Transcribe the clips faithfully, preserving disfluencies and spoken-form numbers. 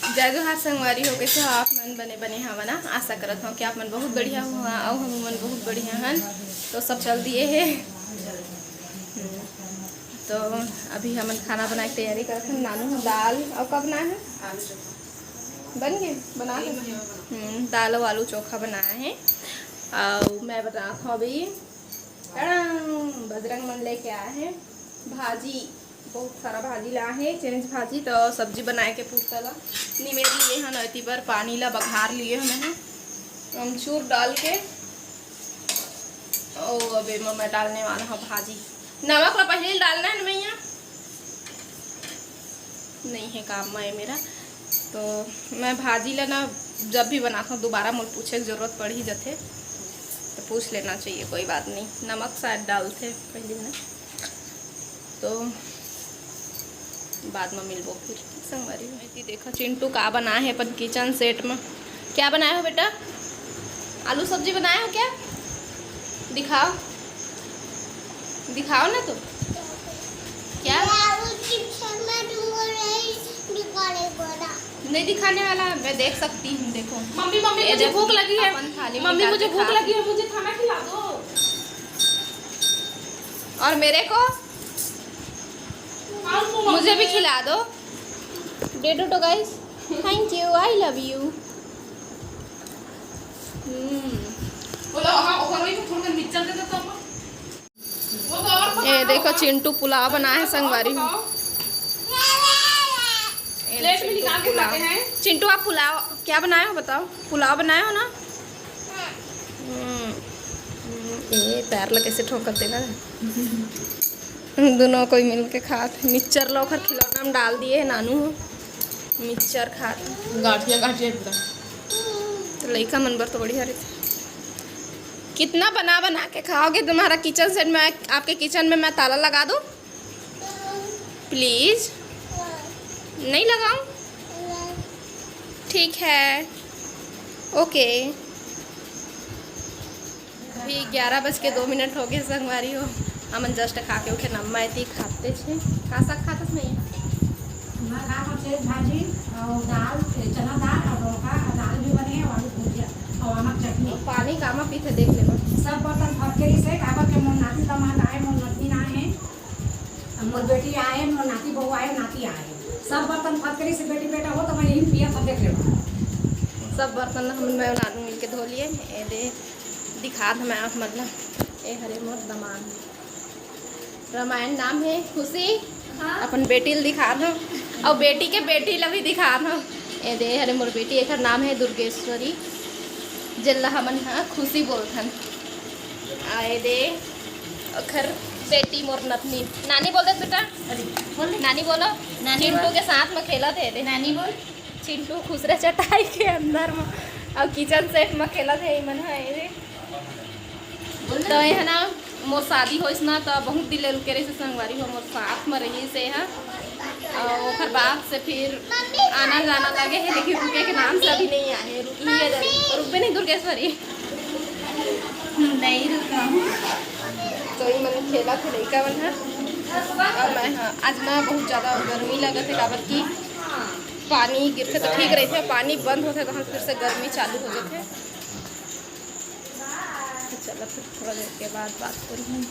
जय जोहार संगवारी हो, कइसे हो आप मन? बने बने हव ना? आशा करत हव कि आप मन बहुत बढ़िया हो, हाँ, अउ हम मन बहुत बढ़िया हन। तो सब चल दिए हे। हम्म, तो अभी हमन खाना बनाए के तैयारी करत हन। नानू ह दाल अउ का बनाए हे? बन गे? बना के? हम्म, दाल अउ आलू चोखा बनाए हे। अउ मैं बनात हव अभी, टड़ांग, बजरंग मन लेके आए हे भाजी। बहुत सारा भाजी ला हे, चेंज भाजी, तो सब्जी बनाए के पुरता ला। निमेर लिए हन, एती बर पानी ला बघार लिए हन, अमचूर डाल के। ओ, अबे म-, मैं डालने वाला हूँ भाजी। नमक ला पहले ही डालना है ना मैया, नहीं है काम में ये मेरा। तो मैं भाजी ला ना, जब भी बनाता हूँ, दोबारा मोर पूछे के जरूरत पड़ ही जाथे, तो पूछ लेना चाहिए, कोई बात नहीं। नमक शायद डालथे पहले ना। तो बाद में मिलबो फिर, ठीक संगवारी हो। एती देखो चिंटू का बनाए हे अपन किचन सेट में। क्या बनाए हो बेटा? आलू सब्जी बनाए हो क्या? दिखाओ, दिखाओ ना तो। क्या? नहीं दिखाने वाला, मैं देख सकती हूँ। देखो मम्मी, मम्मी, ये मुझे देखो, भूख लगी है। अपन थाली में मम्मी, निकाल मुझे के भूख खा लगी है, मुझे खाना खिला दो। और मेरे को? मुझे भी खिला दो। दे दो तो guys, thank you, I love you। हम्म। बोलो, हाँ, ओकर वही तो थोड़ा मिक्सचर दे दो तो अम्मा। वो तो और ये देखो, चिंटू पुलाव बनाए हे संगवारी हो। बताओ। ये प्लेट में देखो, निकाल के पुलाव। खाते हैं। चिंटू, आप पुलाव क्या बनाए हो, बताओ? पुलाव बनाए हो ना? हम्म, हम्म, ए, पैर ला कैसे ठोकर देना। दोनों कोई मिल के खात हे। मिक्सचर ला ओखर खिलौना में डाल दिए हे नानू ह। मिक्सचर खात हे। गाठिया, गाठिया पूरा। तो लइका मन बर तो बढ़िया रहिथे। कितना बना बना के खाओगे? तुम्हारा किचन सेट में, आपके किचन में मैं ताला लगा दूँ? प्लीज। नहीं लगाऊँ? ठीक है, ओके। अभी ग्यारह बज के दो मिनट हो गए संगवारी हो, हमन जस्ट खा के उठे, नम्मा एती खाते छे। का साग खातस मैं? मैं खात हूँ चेंज भाजी और दाल, चना दाल और लौका और दाल भी बने हैं और आलू भुजिया और आमक चटनी। पानी कामा पीथे देख लेना। सब बर्तन फटकेरी से काबर के मोर नाती दामाद आए, मोर नतनी ना है। मोर बेटी आए, मोर नाती बहू आए, नाती आए, सब बर्तन फटकरी से बेटी बेटा हो तो मैं यही पिया था, देख लेना। सब बर्तन हम मैं नानू मिल के धो लिए। ए दे, दिखा दो मैं आप, मतलब, ए हरे मोर दमाद। रामायण नाम है खुशी। हाँ। अपन बेटी ल दिखा दो, और बेटी के बेटी ल भी दिखा दो। ए दे, हरे मोर बेटी, एकर नाम है दुर्गेश्वरी, जेला हमन ह खुशी बोलथन। आए दे, ओखर बेटी मोर नतनी। नानी बोल दे बेटा। अरे, बोल दे। नानी बोलो। नानी चिंटू बोल। के साथ में खेलत हे दे। नानी बोल। चिंटू खुसरे चटाई के अंदर में, अउ किचन सेट में खेलत हे इमन ह, ए दे। बोल दे। तो ये है ना, मोर शादी होइस ना, तो बहुत दिन ले रुके रहिस संगवारी हो, मोर साथ में रहिस हे। अउ ओकर बाद से फिर आना जाना लगे हे, लेकिन रुके के नाम से अभी नहीं आए हे। रुकी है जरा, रुकबे नहीं दुर्गेश्वरी। नहीं रुका हूँ। तो ये मन खेला थे लइका मन ह। और मैं, हाँ, आज ना बहुत ज़्यादा गर्मी लगत हे, काबर कि पानी गिरथे तो ठीक रहिथे, पानी बंद होथे तो हम फिर से गर्मी चालू हो जाथे। तो चलो फिर थोड़ा देर के बाद बात करूँ।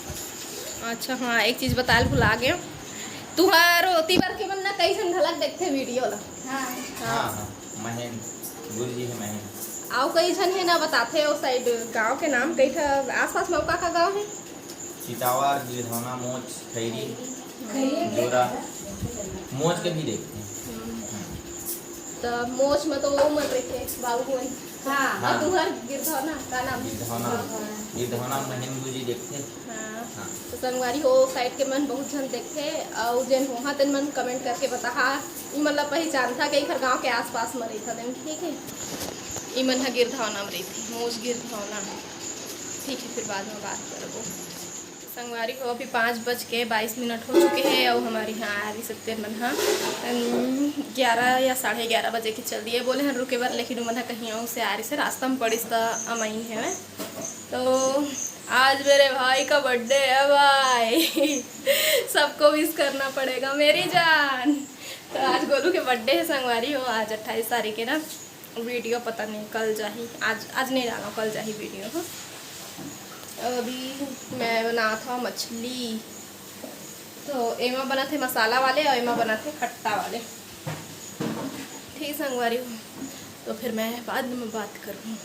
अच्छा हाँ, एक चीज़ बताए भुला गए, तुहार ओती बर के मन ना कई झन घलक देखथे वीडियो ला। हाँ। हाँ। हाँ, हाँ, महेंद्र, गुरुजी है महेंद्र। अउ कई झन हे ना बताथे ओ साइड गांव के नाम, कई ठा आसपास में अउ का का गांव हे? चितावर, गिरधौना, मोच, खैरी, खैरी। जोरा, मोच के भी देखते हैं। हम्म। तो मोच में तो वो मन रहिथे, बाबू मन। हाँ। हाँ। अउ तुहर गिरधौना, का नाम? गिरधौना। गिरधौना महेंद्र गुरुजी देखते हैं। हाँ। हाँ। तो संगवारी हो, साइड के मन बहुत झन देखथे, अउ जेन होहा तेन मन कमेंट करके बताहा, ई मन ला पहिचानथा के एखर गांव के आसपास म रहिथा तेन, ठीक है? ई मन ह गिरधौना म रहिथे, मोच गिरधौना। ठीक है, फिर बाद में बात करबो। संगवारी हो, अभी पाँच बज के बाईस मिनट हो चुके हैं, अउ हमर इहाँ आरिस तेन मन ह, अम, ग्यारह या साढ़े ग्यारह बजे के चल दिए, बोले हन रुके बर, लेकिन उमन ह कहीं अउ से आरिस हे, रास्ता में पड़िस त अमइन हेवय। तो आज मेरे भाई का बर्थडे है भाई। सबको विश करना पड़ेगा मेरी जान। तो आज गोलू के बर्थडे है संगवारी हो, आज अट्ठाईस तारीख है ना। वीडियो पता नहीं कल जाही, आज आज नहीं डाला, कल जाही वीडियो। हाँ, अभी मैं बनात हव मछली, तो एमा बनत हे मसाला वाले और एमा बनत हे खट्टा वाले। ठीक संगवारी हो, तो फिर मैं बाद में बात करूँ।